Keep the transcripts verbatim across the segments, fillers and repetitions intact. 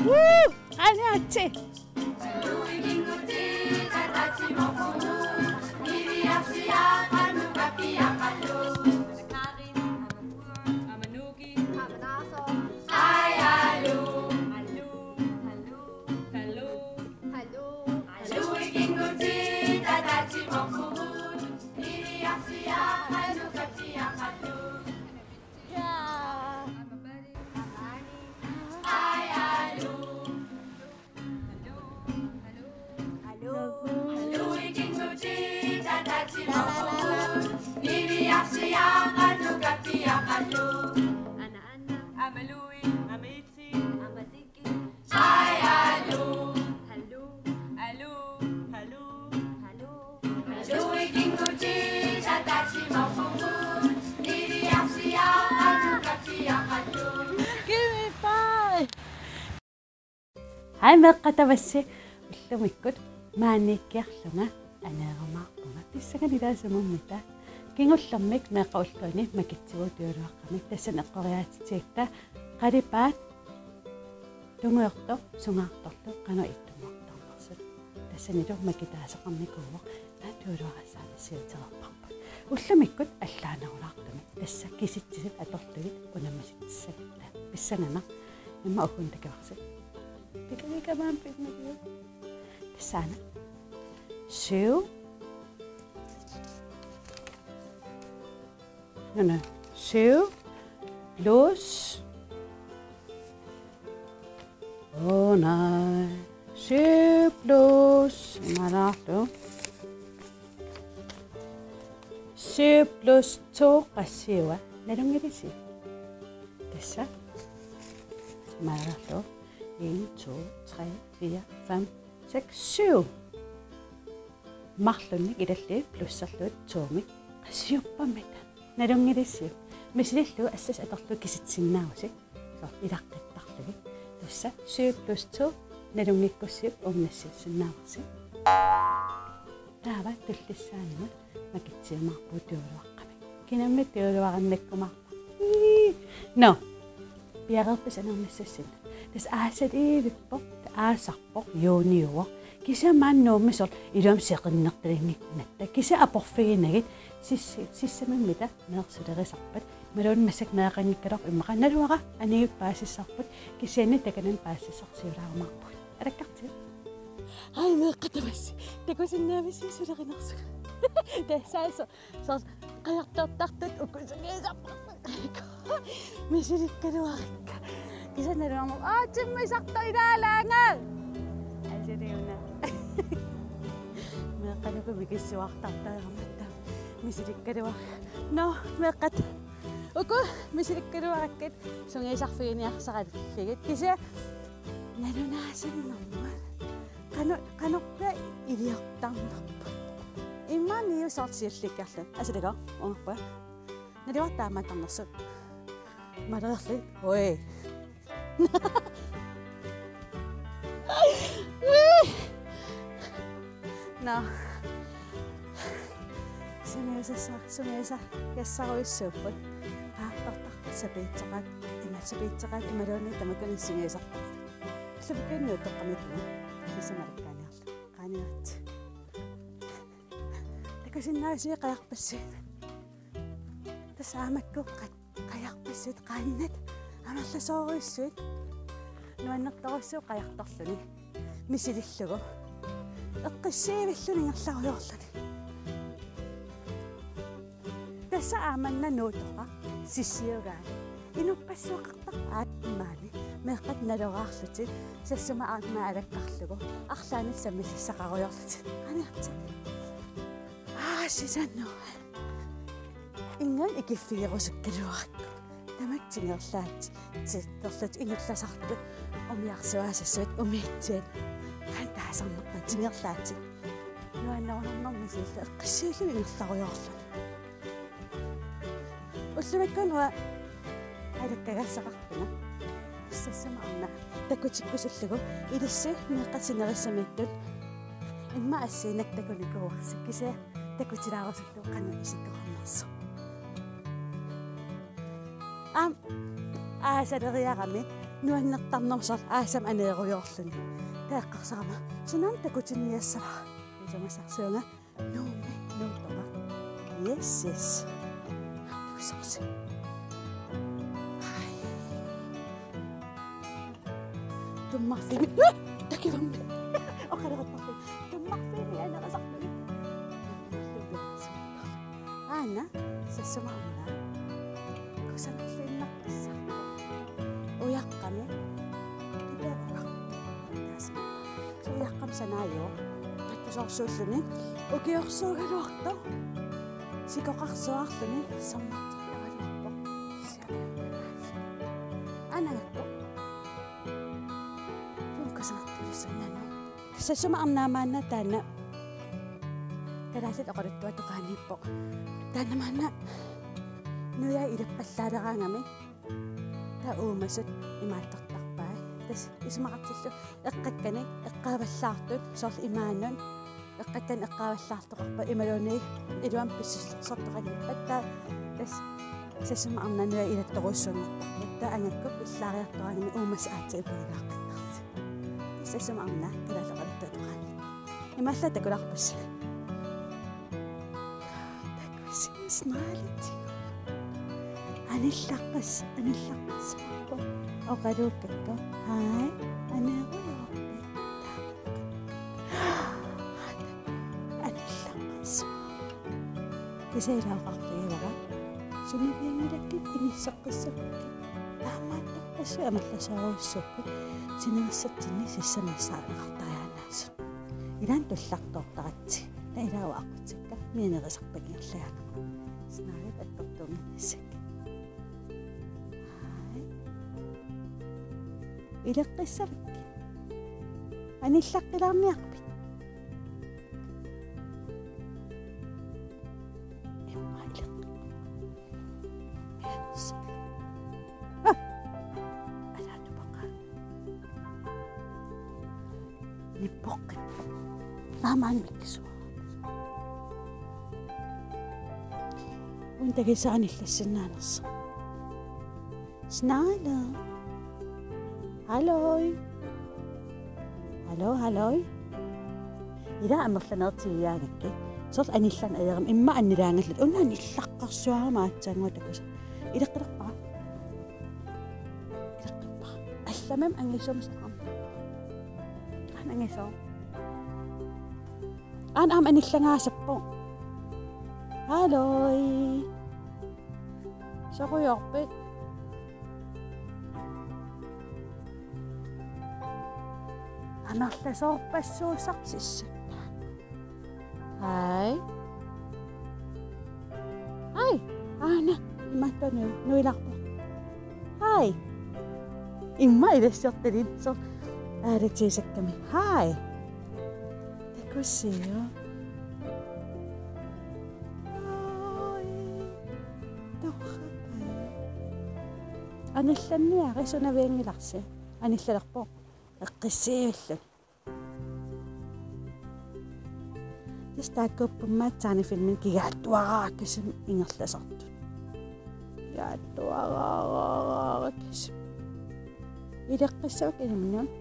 Woo! Qaaniaritsi. Gimme five. Hej meeqqat tamassi, ullumikkut maaniikkiarlunga aneerumaarpunga. Pissanganaq ilaasimammitta. Kingullermik meeqqat ulluinnarni makitsivugut tujuuluaqqamik. Tassani eqqoriaatsititta qalipaat tungujortoq sungaartorlu qanoq ittumortarnersut. Tassanilu makitaasoqarnikuuvoq. Naak tujuuluaqqassaanik siutereerparput. Ullumikkut allaanerulaartumik. Tassa kisitsisit atorlugit unammisitsissagutta. Pissanganaq. Immaqa uku takuarsi. Pikavik aamma pinnagit. Tassaana. Syv. Nuna. Syv plus. Åh, nej. Syv plus. Imaalaarlu. Syv plus to qassiua? Nalunngilisi? Tassa. Imaalaarlu. En, to, tre, fire, fem, seks, syv. Marlunnik ilallugit plusserlugit to-mik qassiuppammita? Nalunngilisiuk? Misilillugu assassik atorlugu kisitsisinnaagussi. Soorlu ilaqqittarlugit. Tassa syv plus to nalunngikkussiuk uummassissinnaavarsi. Taava tullissaanut makitsiumaarpugut tujuuluaqqamik. Kinammi tujuuluarannakkumaarpa? Ii. Nå. Piareerpit sanernissassinnut. Tassa aasaliivippoq, aasarpoq, juuniuvoq. Kisianni maani Nuummi soorlu iluamik seqinnertalinngikkunatta. Kisianni aporfiginagit sissi-, sissamimmita meersulerisarpat. Imaluunniit massakkut meeraqanngikkaluarput immaqa naluara anigut paasissarput. Kisianni takanani paasissarsiulaarumaarpugut. Alakkartut. Hej meeqqat tamassi. Takusinnaavissi sulerinersunga? Tassaasoq. Soorlu qajartortartut uku sungiusarparput. Misilikkaluarakka. Kisianni naluarnarpoq: Aa, timmisartoq ilaalaanga. Asiliuna. Meeqqat uku mikissuartartarammatta. Misilikkaluarakka. Nå, meeqqat. Uku misilikkaluarakka sungiusarfiginiarsaralugit. Kisianni nalunaasinnermut. Qano-, qanorpiaq iliortarnerput. Immaqa niusoorsiullikkarlu. Asalako, ungarpunga. Naluara taamaattarnersut. Malereerli. Oi. Nå. Sungiusassa-, sungiusassarujussuupput. Qaartortarput sapiitsoqaat, ima sapiitsoqaat imaluunniit tamakkununnga sungiusartarput. Ullumikkut nuuttoqqamikku. Sisamalakkaaniarlu. Qaaniaritsi. Takusinnaavissi qajarpassuit? Tassa aamma makku qa-, qajarpassuit qaannat. Amerlasoorujussuit. Nuannertorujussuuvoq qajartorluni. Misilillugu. Eqqissiivilluni ingerlarujoorluni. Tassa aamma manna nuuttoqaq sissiugaani. Inuppassuaqartarpoq aamma maani. Meeqqat naloraarlutik sassuma arnaa alakkarlugu. Arlaannik sammisassaqarujoorlutik. Qaaniaritsi. Aa, sisannut. Ingammik ikiffigerusukkaluarakku. Tamakku tingerlaat. Tittorlutik ingerlasartut. Umiarsuaasassuit umiatsiat. Qanoq taasarnerpaat tingerlaat. Nuannerunarnermi siulleq eqqissiilluni ingerlarujoorluni. Ullumikkut uanga alakkagassaqarpunga. Sassuma arnaa takutikkusullugu ilissi meeqqat sinerissamiittut. Immaqa assigiinngitsut takunikuuarsi kisianni takutilaarusullugu qanoq isikkoqarnersoq. Aamma aasaleriarami nuannertarnersoq aasami aneerujoorluni. Taava eqqarsarama: Sunaana takutinniassavara? Isumasarsuunga: Nuummi, Nuuttoq. Yes, yes. Takusarsi. Ai. Tummarfimmi. Takivammi. Oqaleruttarfik. Tummarfimmi anerisarluni. Aana, Sassuma Arnaa. Kusanarluinnaqqissaarpoq. Ujaqqami. Ujaqqami sanaajuvoq. Takkusoorsuulluni. Ukiorsuugaluartoq. Sikoqarsuaarluni. Sammartittaraluarpoq. Anagakku. Kusanartulussannaanu. Sassuma Arnaa maanna taanna kalaallit oqaluttuatoqaaniippoq. Taanna maanna nujai ilappallaaleraangami. Taava uumasut imaattortarpai. Tassa isumaqartillu eqqakkani eqqaavallaartut soorlu imaanut. Eqqakkani eqqaavallaartoqarpat imaluunniit iluamik pissusersortoqanngippat. Taava tassa Sassuma Arnaa nujai ilattorujussuanngortarput. Taava angakku pillaariartoraangami uumasut aatsaat ipuinaaqqittarsi. Sassuma Arnaa kalaallit oqaluttuatoqaaniippoq. Imaallaat takularpassi. Takusimasnaalitigu. Anillarpas-, anillarpassuarpoq. Oqaluukkakku. Hai, aneerujoorpit? Anillarpassuarpoq. Kisianni ilaa oqarfigaara: Sunavianngilakkit inisseqqissavakkit. Taamaattorpassuit amerlasoorujussuupput. Sinerissatsinni sissamik saanaqartariaannaasut. Ilaanni tullartoortaratsigit. Taava ilaa aqutsikka mianerisarpagilerlagaanni. Snaalit attortuunnginnissakkit. Hai. Ileqqissavakkit? Anillaqqilaarniarpit? Immaqa ileqqi-. Ah! Alaatupaqaa. Nippoqqit. Aamma annikkisua. Untagisaanillassinnaanersoq. Snaile. Halløj. Hallo, halløj. Ilaa amerlaneertigigaangakkit. Soorlu anillanneq ajorami immaqa annilaangallutit. Una anillaqqissuarama aatsaannguaq takusa. Ileqqilerpara. Ileqqippara. Allamik angisuumik soqarmi. Aana angisoo. Aana aamma anillagaasappoq. Halløj. Sorujoorpit? Amerlasoorpassuusarpit sissappat. Hai. Hai. Aana. Imaattoq nu-, nuilaarpoq. Hai. Immaqa ilassiortalit soorlu aalatigisakkami. Hai. Takusiuk. Ai, torrapaa. Anillanniaruk, sunavianngilarsi? Anillalerpoq. Eqqissiivillugu. Tassa taakkuupput aamma Tegnefilmimi kigaattuaraara kisimi ingerlasartut. Kigaattuaraara kisimi. Ileqqissavakka inuminut.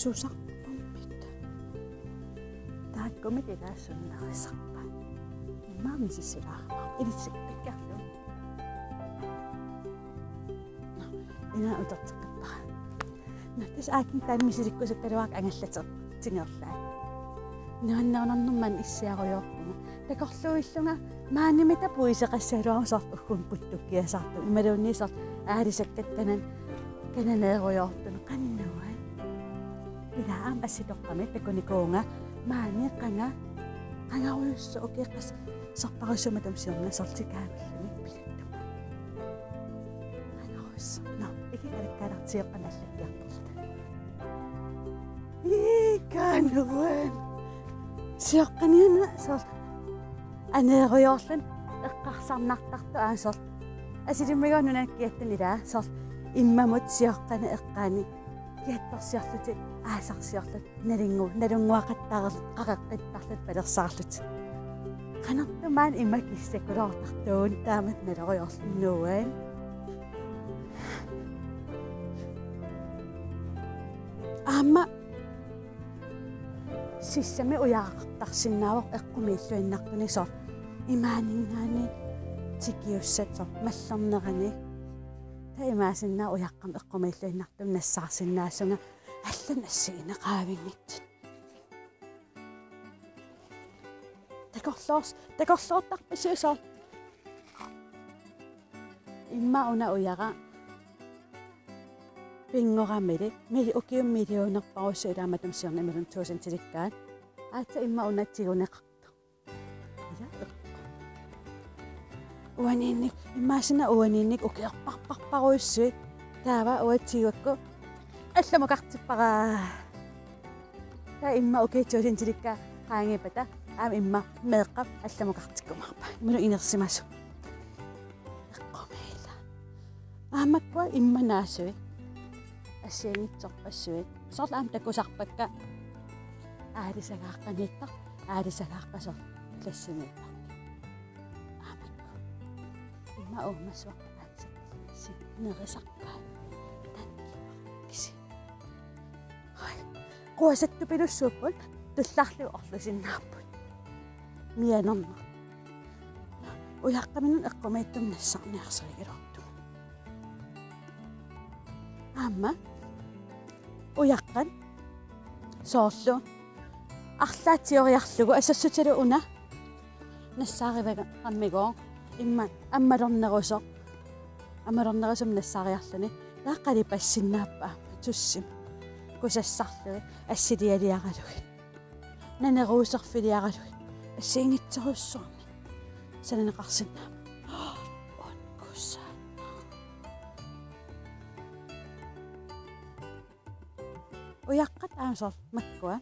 Susarpammit. Taakkumiit ilaa sunnerisarpat. Immaqa misissugaarama. Ilissi pikkerlu. Ina uterteqqippara. Nå, tassa aajuku taanna misilikkusukkaluarlugu angallateq tigerlaat. Nuannerunarnermik issiarujoorpunga. Takorluuillunga maanimita puiseqassagaluaruma soorlu ugguuna puttukkiasaartumik. Imaluunniit soorlu aalisakkat kanan-, kananeerujoortumik. Qanoq aa? Ilaa aamma assitoqqami takunikuuvunga maani qanga-, qangarujussuaq ukiuqqas sorpassuarnik siorna sortikaavilluni pilattuga. Qangarujussuaq. Nå, ikikkalakkaalartioqqanallakkiartorluta. Ii, kanuan. Sioqqaniana soorlu aneerujoorluni eqqarsarnartartoq aamma soorlu. Asilimmigooq nunanut kiattuni ilaa soorlu immamut sioqqani eqqaani kiattorsiorlutik aasarsiorlutik nalunngu-, nalunnguaqattaarlutik qaqeqqittarlutik palersaarlutik. Qanartumaan ima kissakulaartartuun taamatut naloriorlugu. Aamma sissami ujaraqartarsinnaavoq eqqumiilluinnartuni soorlu imaaninngaanniit tikiussat soorlu mallernerani. Taava imaassinnaavoq ujaqqamik eqqumiilluinnartumik nassaarsinnaasunga allanut assigineqavinngitsut. Takorloors-, takorloortarpisiuk soorlu? Immaqa una ujara pinngoramili, mi-, ukiut millionerparussui ilaamatuma siorna immaqa tusindilikkaat. Aatsaat immaqa una tiguneqartoq. Ila. Uaniinnik, imaassinnaavoq uaniinnik ukiorparparparussuit. Taava uanga tigugakku allamukartippara. Taava immaqa ukiut tusindilikkaat qaangiuppata aamma immaqa meeqqap allamukartikkumaarpaa. Imaluunniit inersimasut. Eqqumiila. Aamma makkua immaqa naasuit. Assigiinngitsorpassuit. Soorlu aamma takusarpakka aalisagaaqqaniittoq, aalisagaaqqat soorlu klassimiipparput. Aamma makkua. Immaqa uumasuaq aalisagaaqqat. Nerisarpaat. Taanna kisi. Haj. Quasattupilussuupput, tullarlu orlusinnaapput. Mianerneq. Ujaqqaminnut eqqumiittumik nassaarniarsarigaluartunga. Aamma ujaqqat soorlu arlaatioriarlugu assersuutigalugu una nassaarivaramigooq immaqa ammalornerusoq. Ammalornerusumik nassaariarluni. Taava qalipassinnaapput aamma tussimi. Kusassarlugit, assilialiaralugit. Naneruuserfiliaralugit. Assigiinngitsorujussuarnik. Sananeqarsinnaapput. Unnukusaaq. Ujaqqat aamma soorlu makkua.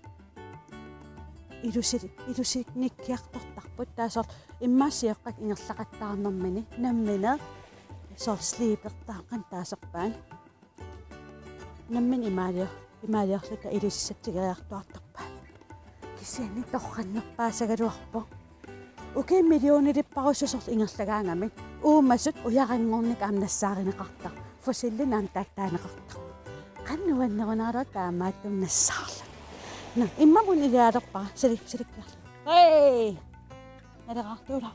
Ilusi-, ilusinikkiartortarput taava soorlu immaqa sioqqakka ingerlaqattaarnermini nammineq soorlu sleevertarneq taaserpaat. Nammineq imaalio-, imaaliorluta ilusissatsigeriartuaartarpaat. Kisianni torrannerpaasagaluarpoq. Ukiut millionilipparussuit soorlu ingerlagaangamik. Uumasut ujaranngornikkut aamma nassaarineqartarput. Fossilinut aamma taattaaneqartarput. Qanoq nuannerunaraluaq taamaattumik nassaarluni. Nå, immaqa una iliaalerpara, salik-, salikkiarlugu. Hej! Naleraartuula.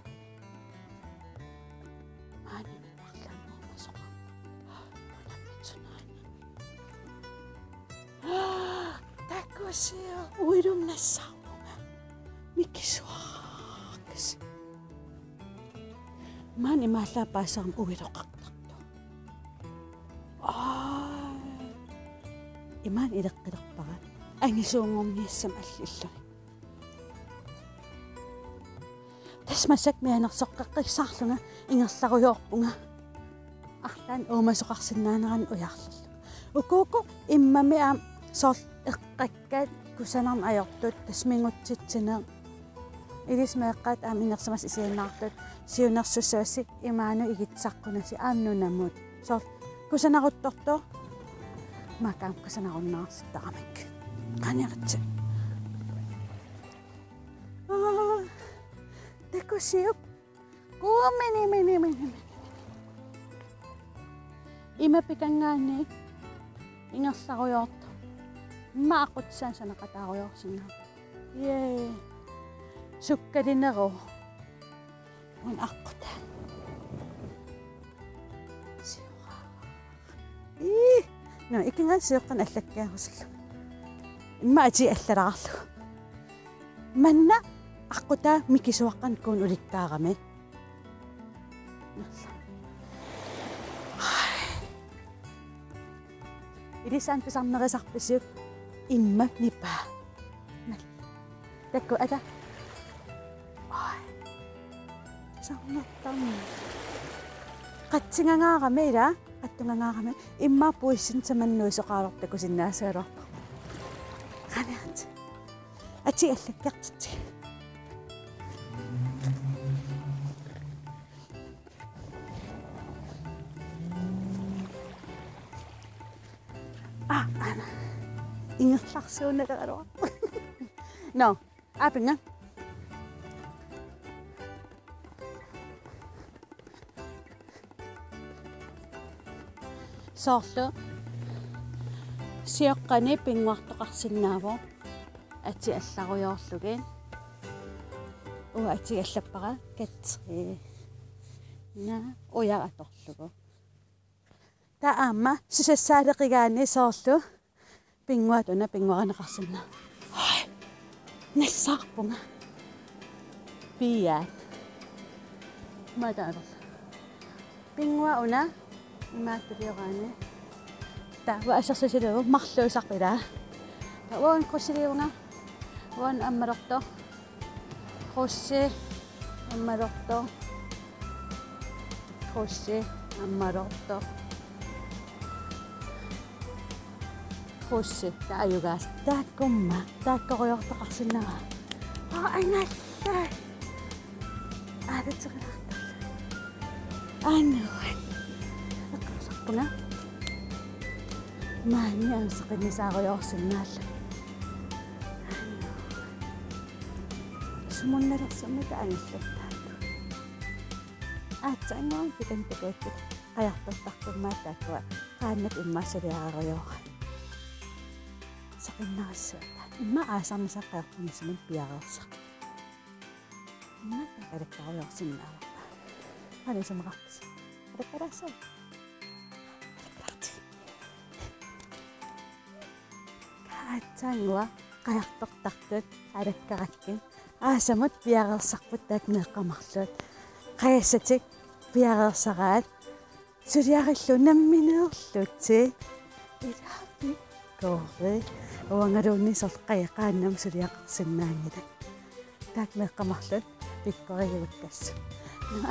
Maani marlunnik uumasoqarpoq. Unammitsunaana. Takusiuk, uilunnassaarpunga. Mikisuaraakkasi. Maani imaallaat paasisarama uiloqartartoq. Aa. Imaanngilaq eqqarpara. Angisuunngorniassammat allilluni. Tassa massakkut mianersoqqeqqissaarlunga ingerlarujoorpunga. Arlaannik uumasoqarsinnaanerannut ujarlerlunga. Ukuuku immami aamma soorlu eqqakkat kusanarneq ajortut tassa mingutsitsineq. Ilissi meeqqat aamma inersimasut isiginnaartut siunnersussavassi imaanut igitsaqqunasi aamma nunamut. Soorlu kusanaruttortoq. Maakkaam kusanarunnaarsittaramik. Qaniaritsi. Aa, takusiuk. Kuumini, mini, mini, mini. Ima pikanngaanniit ingerlarujoortoq. Immaqa aqqutissaanik sanaqataarujoorsinnaapput. Yay. Sukkalineruvoq. Una aqqutaa. Sioqqaaq. Ii. Nå, ikinnga sioqqanik allakkiarusullugu. Immaqa atii allalaarlugu. Manna aqqutaa mikisuaqqanik kuunik ulikkaarami. Ilissi aamma tusarnerisarpisiuk imma nipaa. Takuuk ata. Oi. Tusarnertarami. Qatsingangaarami ila, qattungangaarami. Immaqa puissinnut tamanut nuisoqaraluartoq takusinnaasagaluarparput. Qaniat. Atii allakkiartitsi. Aa, aana. Ingerlarsuunnaleraluarpoq. Nå, aapinnga. Soorlu sioqqani pinnguartoqarsinnaavoq atii allarujoorlugit. Uanga atii allappara Katrina, uja atorlugu. Taava aamma susassaaleqigaanni soorlu pinnguaat una pinnguarineqarsinnaavoq. Hoi. Nassaarpunga. Piiaat. Mataarlu. Pinnguaat una imaattuliorani. Taava assersuutigalugu marluusarput ilaa. Taava uanga krydsilivunga. Uanga ammalortoq. Krydsi ammalortoq. Krydsi ammalortoq. Krydsi taajugaas. Taakkumma. Taakkorujoortoqarsinnaavoq. Aa, angallaat. Aalutserilaartarluni. Anuan. Eqqarsarpunga. Maani anseqinnisaarujoorsinnaalluni. Anuan. Sumunnalersimmat angallattaarlu. Aatsaannguaq pikantakuakkit qajartortartummaat taakkua qaannat immaqa suliarerujoorami. Saqinnarissavaa. Immaqa aasarnissaa qajartornissamut piareersarpoq. Immaqa alakkarujoorsinnaavarput. Qanoq isumaqarpisi? Alakkalaassava? Alakkalaassava. Aatsaannguaq qajartortartut alakkarakkit. Aasamut piareersarput taakku meeqqat marluk. Qajassatik piareersaraat. Suliarillutit nammineerlutit. Ilaa pikkorik. Uangaluunniit soorlu qajaq qaannamut suliaqarsinnaanngilaq. Taakku meeqqat marluk pikkorigivakkassuk.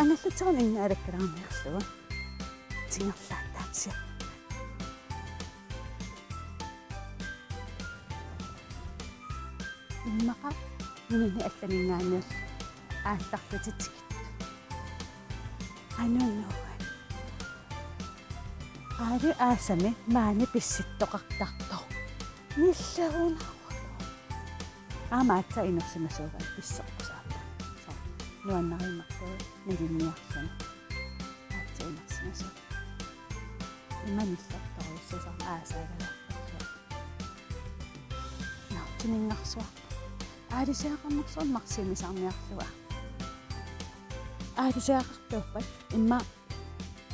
Angallatseruna inga alakkalaarniarlugu. Tingerlaat taasiaq. Immaqa nunani allaninngaanniit aallarlutit tikittut. Anunuan. Aali aasami maani pissittoqartartoq. Nillerunarulu. Aamma aatsaat inersimasuugaat pisseqqusaarpaa. Soorlu nuannarimarlugu nalinniarluni. Aatsaat inersimasuugaat. Ima nillertorujussuusarput aasaagaluartorlu. Naartuninngarsuarput. Aalisagaqarnersoq marsiimisarniarlunga. Aalisagaqartuuppat immaqa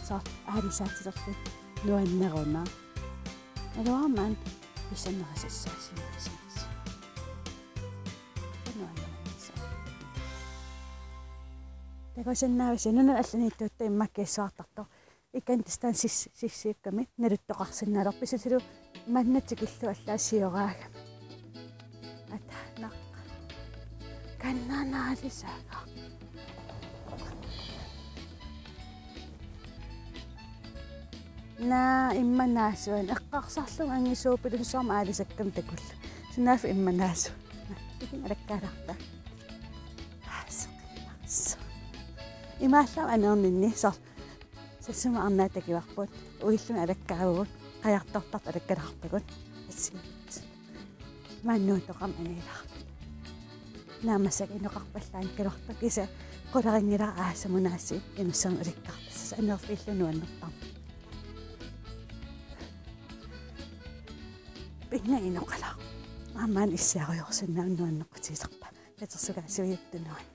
soorlu aalisaatilerlugu nuannerunaq. Naluara maani pissanerisassaasinnaasimasoq. Nuannerunaq. Takusinnaavisi nunat allaniittuutta immaqa kiissuartartoq. Ikani tassa taanna sis-, sissiukkami naluttoqarsinnaalerpoq pissutigalugu manna tikillugu allaat sioraagami. Ataanaq. Kannanaalisagaq. Naa imma naasuan eqqarsarlunga angisuupilussuarmik aalisakkami takullugu. Sunaaffa imma naasuan. Ikin alakkaalaarta. Aaseqinnarsua. Imaallaat aneerninni soorlu Sassuma arnaa takivarput, uilluni alakkaavugut, qajartortartut alakkalaarpagut. Assimit. Maani nuutoqarami aniilaarput. Naammasseq inoqarpallaanngikkaluartoq kisianni qularinngilara aasamut aasiit inussaq ulikkaartassasut aneerfiillu nuannertarmat. Pinga inoqalaaq. Aamma issiarujoorsinnaavoq nuannequtigisarpaa. Katersugaasiviup tunuani.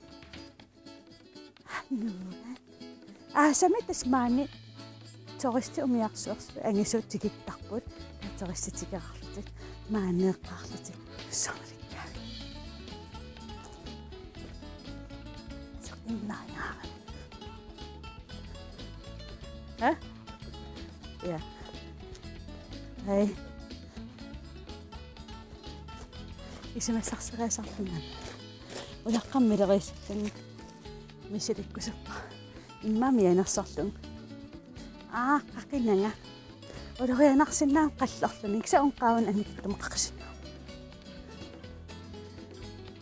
Nuann. Aasami tassa maani turistit umiarsuarsiorlutik angisuut tikittarput. Turistit tikeraarlutik maani eqqaarlutik. Soorlikkaavik. Soqinnaangaara. Ha? Ja. Hej. Isumassarsiarisarlunga. Ulaqqammi ileriissullunga misilikkusuppara. Immaqa mianersorlunga. Aa, qaqinanga. Ulorianarsinnaavoq qallorluni. Kisianni uunga qaavani annikittumut qaqisinnaavoq.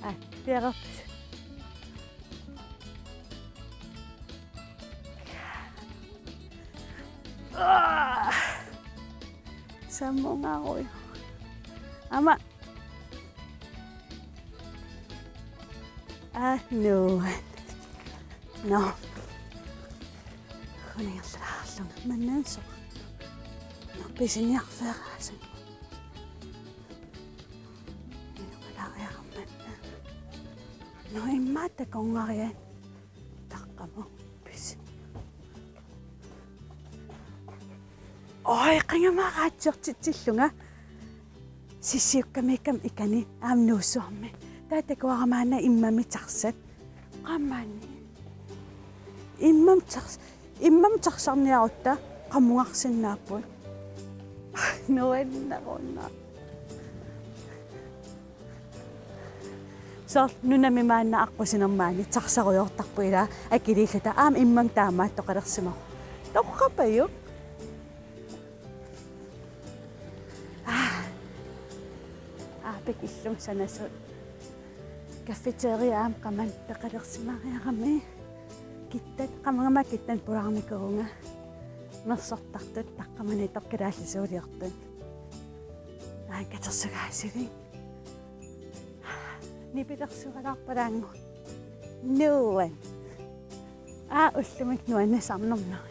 Aa, piareerpisi. Aa. Sammungarujuk. Aamma. Aa, nuann. Nå. Kuningerlaarlunga. Mannaansoq. Pisiniarfeeraasunga. Inukalaariarammanna. Nå, immaqa takornariat taqqamut pis. Oj, qangamaaraatsiortitsillunga. Sissiukkamiikkama ikani aamma Nuussuarmi. Taava takuarama aana immami taxat. Qamani. Immami tax-, immami taxarniarutta qamungarsinnaapput. Nuanneruna. Soorlu nunami maanna aqqusinermi maani taxarujoortarput, ila akiliilluta aamma immami taamaattoqalersimavoq. Torrapajuk. Aa. Aapik illumi sanasut. Cafeteria aamma qamani peqalersimariarami. Kittat, qamagama kittan pulaarnikuuvunga. Mersortartut taqqamaniittoq kalaallisuuliortut. Aa, katersugaasivik. Nipilersualaarpalaanngu. Nuann. Aa, ullumikkut nuannisarnermik.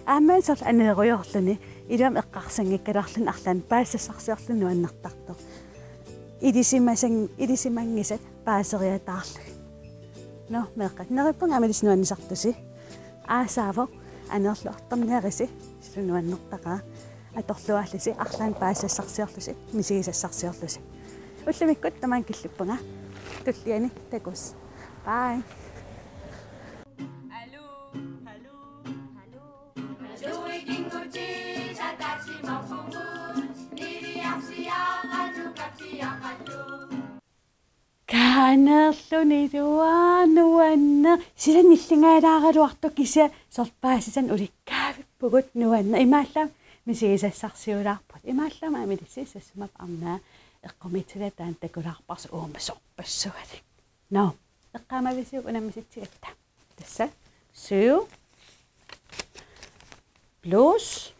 Aamma soorlu aneerujoorluni, iluamik eqqarsanngikkaluarluni arlaannik paasisassarsiorluni nuannertartoq. Ilisimasang-, ilisimanngisat paaseriataarlugit. Nå, meeqqat, neriuppunga aamma ilissi nuannisartusi. Aasaavoq, aneerluartarniarisi, suli nuannertaqaaq. Atorluarlusi, arlaannik paasisassarsiorlusi, misigisassarsiorlusi. Ullumikkut tamaanga killippunga. Tulliani takuss. Bye. Kaanerluni iluaa nuanneq. Sila nillingaalaaraluartoq kisianni soorlu paasisanik ulikkaavippugut nuanneq. Imaallaat misigisassarsiulaarput. Imaallaat aamma ilissi sassumap arnaa eqqumiitsuliaq taanna takulaarparsi uuma sorpassualik. Nå, eqqaamavisiuk unammisitsigatta. Tassa syv plus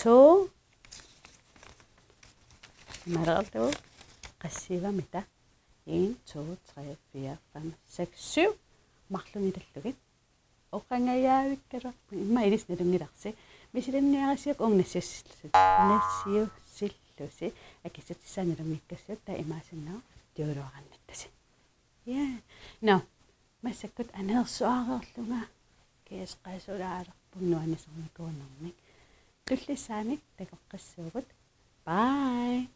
to. Imaluunniit qassiivamita? En, to, tre, fire, fem, seks, syv. Marlunngilallugit. Oqangajaavikkaluarpunga. Immaqa ilissi nalunngilarsi. Misilinniarisiuk uunga nassiussillusi. Nassiussillusi. Akissutissaa nalunngikkassiuk taava imaassinnaavoq juuluarannittusi. Ja. Nå. Massakkut aneersuareerlunga. Kiisqasulaalerpunga nuannisarnikuunermik. Tullissaanik takoqqissuugut. Bye.